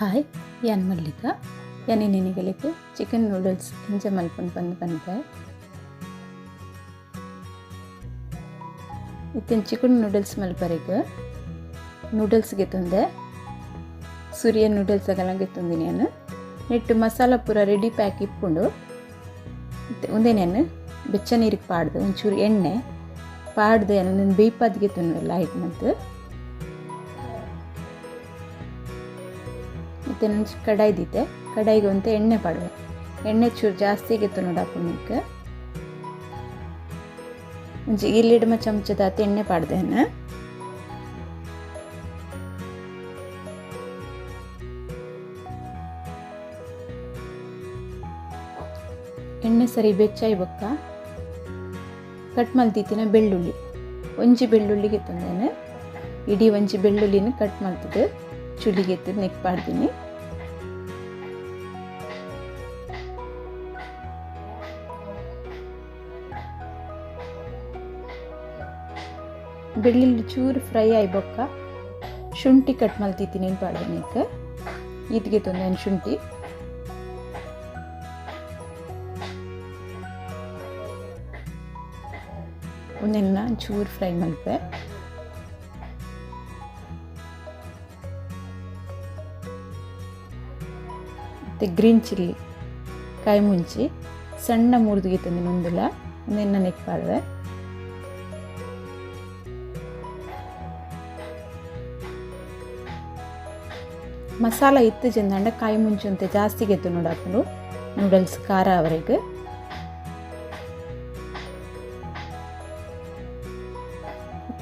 Hi, ಯಾನ್ ಮಲ್ಲಿಕ. ಯಾನ್ ನಿನಿಗಲಿಕ್ chicken noodles ಎಂಚ ಮಲ್ಪುನು ಪಂದ್ ಪನ್ಪೆ. ಇತ್ತಿನ ಚಿಕನ್ ನೂಡಲ್ಸ್ ಮಲ್ಪರೆಗ್ ನೂಡಲ್ಸ್ ಗೆತ್ತೊಂದೆ, ಸೂರ್ಯ ನೂಡಲ್ಸ್ ಅಗಲ ಗೆತ್ತೊಂದಿನಿ ಯಾನ್. ನೆಟ್ಟು ಮಸಾಲ ಪೂರ ರೆಡಿ ಪ್ಯಾಕ್ ಇಪ್ಪುಂಡು. ಉಂದೆ ನಾನು ಬೆಚ್ಚ ನೀರಿಗೆ ಪಾಡ್ದು ಒಂಚೂರು ಎಣ್ಣೆ ಪಾಡ್ದು ಯಾನ್ ಉಂದೆನ್ ಬೇಯ್ಪಾದ್ ಗೆತ್ತೊನ್ವೆ ಲೈಟ್ ಮಂತ್. ಇತ್ತೆ ಒಂಜಿ ಕಡಾಯಿ ದೀತೆ, ಕಡಾಯಿಗೆ ಒಂತೆ ಎಣ್ಣೆ ಪಾಡುವೆ. ಎಣ್ಣೆ ಚೂರು ಜಾಸ್ತಿ ಗೆತ್ತೊನೊಡು ಆಪುಂಡು. ಒಂಜಿ ಇಲ್ಲಿಡಮ ಚಮಚದಾತ್ ಎಣ್ಣೆ ಪಾಡ್ದೆ ಯಾನ್. ಎಣ್ಣೆ ಸರಿ ಬೆಚ್ಚಾಯಿ ಬೊಕ್ಕ ಕಟ್ ಮಲ್ತಿತ್ತಿನ ಬೆಳ್ಳುಳ್ಳಿ, ಒಂಜಿ ಬೆಳ್ಳುಳ್ಳಿ ಗೆತ್ತೊಂದೇನೆ. ಇಡೀ ಒಂಜಿ ಬೆಳ್ಳುಳ್ಳಿನ ಕಟ್ ಮಲ್ತದು ಚುಲಿಗೆ ಎತ್ತದು ನೆಕ್ ಪಾಡ್ದಿನಿ. ಬೆಳ್ಳುಳ್ಳಿ ಚೂರು ಫ್ರೈ ಆಯಿ ಬೊಕ್ಕ ಶುಂಠಿ ಕಟ್ ಮಲ್ತಿತ್ತೀನಿ ಪಾಡ್ದೆ ನೆಕ್. ಈತ್ಗೆ ತೊಂದೆ ಶುಂಠಿ. ಉಂದೆನ್ನ ಚೂರು ಫ್ರೈ ಮಲ್ಪೆ. ಮತ್ತು ಗ್ರೀನ್ ಚಿಲ್ಲಿ ಕಾಯಿ ಮುಂಚಿ ಸಣ್ಣ ಮುರಿದು ಗೆತ್ತೊಂದಿನ ಉಂದುಲ ಉಂದೆನ್ನ ನೆಕ್ ಪಾಡುವೆ. ಮಸಾಲ ಇತ್ತು ಚೆಂದಾಂಡ ಕಾಯಿ ಮುಂಚಿ ಅಂತೆ ಜಾಸ್ತಿ ಗೆತ್ತೊನೊಡು ನೂಡಲ್ಸ್ ಖಾರ ಅವರೆಗೆ.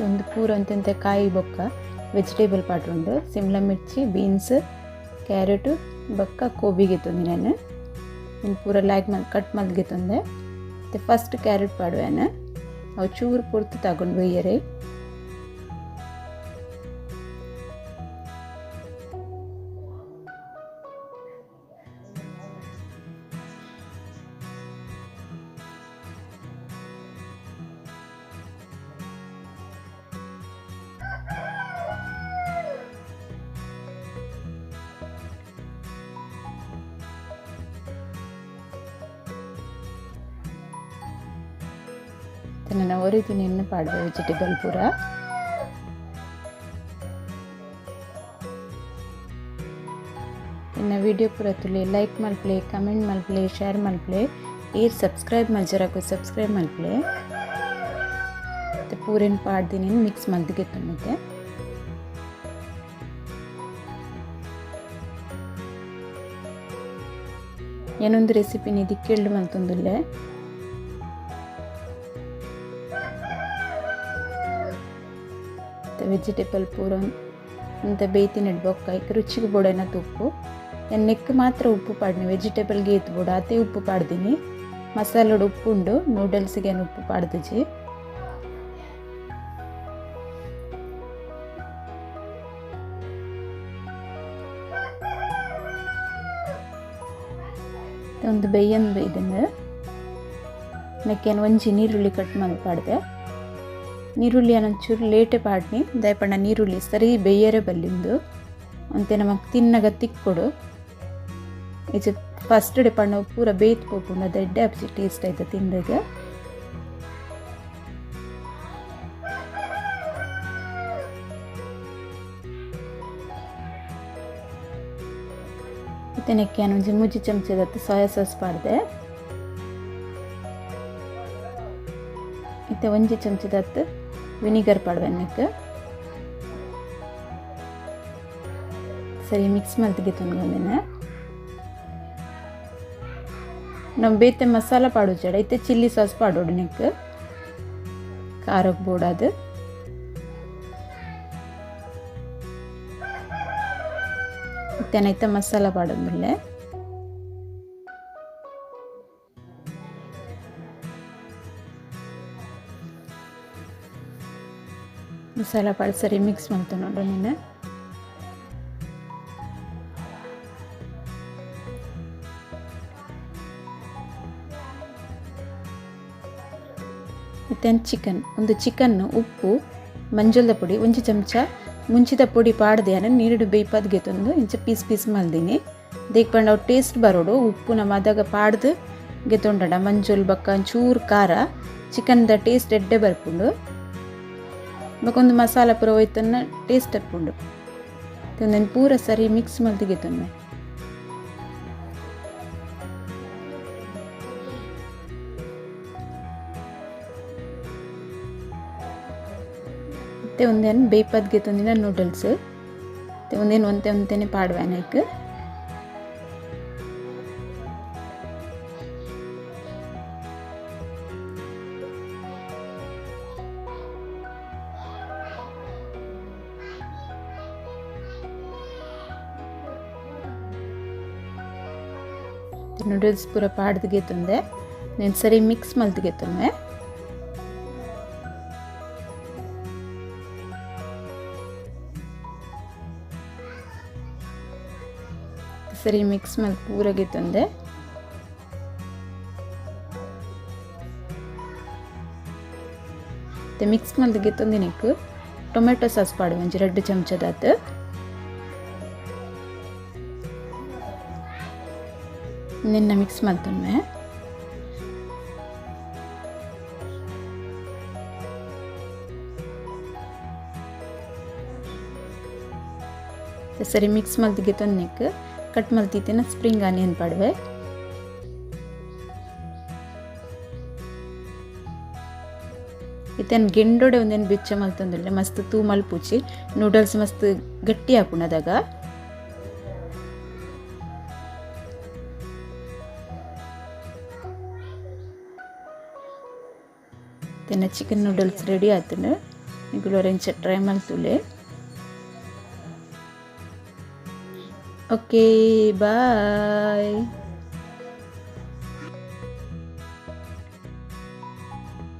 ಒಂದು ಪೂರ ಅಂತೆಂತೆ ಕಾಯಿ ಬೊಕ್ಕ ವೆಜಿಟೇಬಲ್ ಪಾಡ್ರುಂಡು, ಸಿಮ್ಲಾ ಮಿರ್ಚಿ, ಬೀನ್ಸ್, ಕ್ಯಾರೆಟ್ ಬೊಕ್ಕ ಗೋಬಿ ಗೆತ್ತೊಂದಿ ನಾನು. ಇನ್ನು ಪೂರ ಲ್ಯಾಗ್ ಮಲ್ ಕಟ್ ಮಲ್ತ್ ಗೆತ್ತೊಂದೆ. ಮತ್ತು ಫಸ್ಟ್ ಕ್ಯಾರೆಟ್ ಪಾಡುವೆ. ಅವು ಚೂರು ಪೊರ್ತು ತಗೊಂಡು ಬೇಯರೆ. ನಾನು ಒರಿದಿನ ಎಣ್ಣೆ ಪಾಡುವೆ ವೆಜಿಟೇಬಲ್ ಪೂರ. ಇನ್ನು ವಿಡಿಯೋ ಪೂರ ತುಲೆ ಲೈಕ್ ಮಲ್ಪಲೆ, ಕಮೆಂಟ್ ಮಲ್ಪಲೆ, ಶೇರ್ ಮಲ್ಪಲೆ, ಏರ್ ಸಬ್ಸ್ಕ್ರೈಬ್ ಮಲ್ಜರಕು ಸಬ್ಸ್ಕ್ರೈಬ್ ಮಲ್ಪಲೆ. ಮತ್ತು ಪೂರೇನು ಪಾಡ್ದಿನಿ ಮಿಕ್ಸ್ ಮಲ್ದಿಗೆ ಮತ್ತೆ. ಏನೊಂದು ರೆಸಿಪಿನಿ ದಿಕ್ಕೆಳ್ಳು ಮಲ್ತೊಂದುಲ್ಲೆ. ವೆಜಿಟೇಬಲ್ ಪೂರ ಅಂತ ಬೇಯ್ತಿನ ಬೊಕ್ಕ ಐಕ್ ರುಚಿಗೆ ಬೋಡೇನತ್ ಉಪ್ಪು. ನೆಕ್ ಮಾತ್ರ ಉಪ್ಪು ಪಾಡ್ನಿ, ವೆಜಿಟೇಬಲ್ಗೆ ಏತ್ ಬೋಡು ಅದೇ ಉಪ್ಪು ಪಾಡ್ದಿನಿ. ಮಸಾಲೋಡು ಉಪ್ಪು ಉಂಡು, ನೂಡಲ್ಸ್ಗೆ ಏನು ಉಪ್ಪು ಪಾಡ್ದಿಜಿ. ಒಂದು ಬೇಯನ್ ಬೇಯ್ದಂಗೆ ನೆಕ್ಕೇನು ಒಂಜಿ ನೀರುಳ್ಳಿ ಕಟ್ ಮಾಡಿ ಪಾಡ್ದೆ. ನೀರುಳ್ಳಿ ಒಂಚೂರು ಲೇಟೆ ಪಾಡ್ನಿ, ದಯಪಣ್ಣ ನೀರುಳ್ಳಿ ಸರಿ ಬೇಯರೆ ಬಲ್ಲಿಂದು ಅಂತೆ ನಮಗೆ ತಿನ್ನಗ ತಿಕ್ಕೊಡು. ಇದು ಫಸ್ಟ್ ಡೇ ಪಣ್ಣ ಪೂರ ಬೇಯ್ತು ಪೋಪುಂಡು, ಅದು ಎಡ್ಡೆ ಆಪುಜಿ ಟೇಸ್ಟ್ ಆಯ್ತು ತಿಂದಾಗ. ಇತ್ತೆ ನೆಕ್ಕೆ ಒಂಜಿ ಮೂಜಿ ಚಮಚದತ್ತು ಸೋಯಾ ಸಾಸ್ ಪಾಡ್ದೆ. ಇತ್ತೆ ಒಂಜಿ ಚಮಚದತ್ತು ವಿನಿಗರ್ ಪಾಡುವೆ ನೆಕ್. ಸರಿ ಮಿಕ್ಸ್ ಮಲ್ತಿಗೆ ತುಂಗೊಂದಿನ. ನಾವು ಬೇತೆ ಮಸಾಲ ಪಾಡು ಜಡ ಇತ್ತೆ ಚಿಲ್ಲಿ ಸಾಸ್ ಪಾಡೋಡು ನೆಕ್ ಖಾರಕ್ಕೆ ಬೋಡಾದು. ಇತ್ತೆನೈತೆ ಮಸಾಲ ಪಾಡೋದಿಲ್ಲ. ಮಸಾಲ ಪಾಡ್ ಸರಿ ಮಿಕ್ಸ್ ಮಾಡ್ತು ನೋಡು ನೀನು. ಇತ್ತೆ ಚಿಕನ್, ಒಂದು ಚಿಕನ್ ಉಪ್ಪು ಮಂಜಲ್ದ ಪುಡಿ ಒಂಜಿ ಚಮಚ ಮುಂಚಿದ ಪೊಡಿ ಪಾಡ್ದೆ ಯಾನ್ ನೀರುಡು ಬೇಯ್ಪದ್ ಗೆತೊಂದು ಇಂಚ ಪೀಸ್ ಪೀಸ್ ಮಲ್ದಿನಿ. ದೇಕ್ ಪಂಡ ಅವು ಟೇಸ್ಟ್ ಬರೋಡು. ಉಪ್ಪು ನಮ ಅದಗ ಪಾಡ್ದು ಗೆತೊಂಡಡ ಮಂಜೊಲ್ ಬೊಕ್ಕ ಒಂಚೂರು ಖಾರ ಚಿಕನ್ದ ಟೇಸ್ಟ್ ಎಡ್ಡೆ ಬರ್ಪುಂಡು. ಬೊಕ ಮಸಾಲ ಪೂರ ಒಯ್ತನ್ನ ಟೇಸ್ಟ್ ಬರ್ಪುಂಡು. ಉಂದೆನ್ ಪೂರ ಸರಿ ಮಿಕ್ಸ್ ಮಲ್ತ್ ಗೆತೊನ್ವೆ. ಇತ್ತೆ ಉಂದೆನ್ ಬೇಯ್ಪದ್ ಗೆತೊಂದಿನ ನೂಡಲ್ಸ್ ಇತ್ತೆ ಉಂದೆನ್ ಒಂತೆ ಒಂತೆನೆ ಪಾಡ್ವೆ ಐಕ್. ನೂಡಲ್ಸ್ ಪೂರ ಪಾಡ್ದ್ ಗೆತೊಂದೆ ನೆನ್ ಸರಿ ಮಿಕ್ಸ್ ಮಲ್ತ್ ಗೆತೊನ್ವೆ. ಸರಿ ಮಿಕ್ಸ್ ಮಲ್ತ್ ಪೂರ ಗೆತೊಂದೆ. ಮಿಕ್ಸ್ ಮಲ್ತ್ ಗೆತೊಂದಿನೆಕ್ ಟೊಮೆಟೊ ಸಾಸ್ ಪಾಡುವೆ ಒಂಜಿ 2 ಚಮಚದಾತ್. ನಿನ್ನ ಮಿಕ್ಸ್ ಮಲ್ತೊನ್ವೆ. ಸರಿ ಮಿಕ್ಸ್ ಮಲ್ತ್ ಗೆತೊಂದಿನೆಕ್ ಕಟ್ ಮಲ್ತಿತ್ತಿನ ಸ್ಪ್ರಿಂಗ್ ಆನಿಯನ್ ಪಾಡುವೆ. ಇತ್ತೆನ್ ಗೆಂಡೊಡೆ ಒಂದೇನು ಬೆಚ್ಚ ಮಲ್ತೊಂದುಲ್ಲೆ ಮಸ್ತ್ ತೂ ಮಲ್ಪುಚಿ ನೂಡಲ್ಸ್ ಮಸ್ತ್ ಗಟ್ಟಿ ಆಪುಂಡು ಅದಗ. ತಿನ್ನ chicken noodles ready ಆತುಂಡು. ನಿಕುಲು ಒರೆಂಚ ಟ್ರೈ ಮಲ್ತುಲೆ. Okay bye.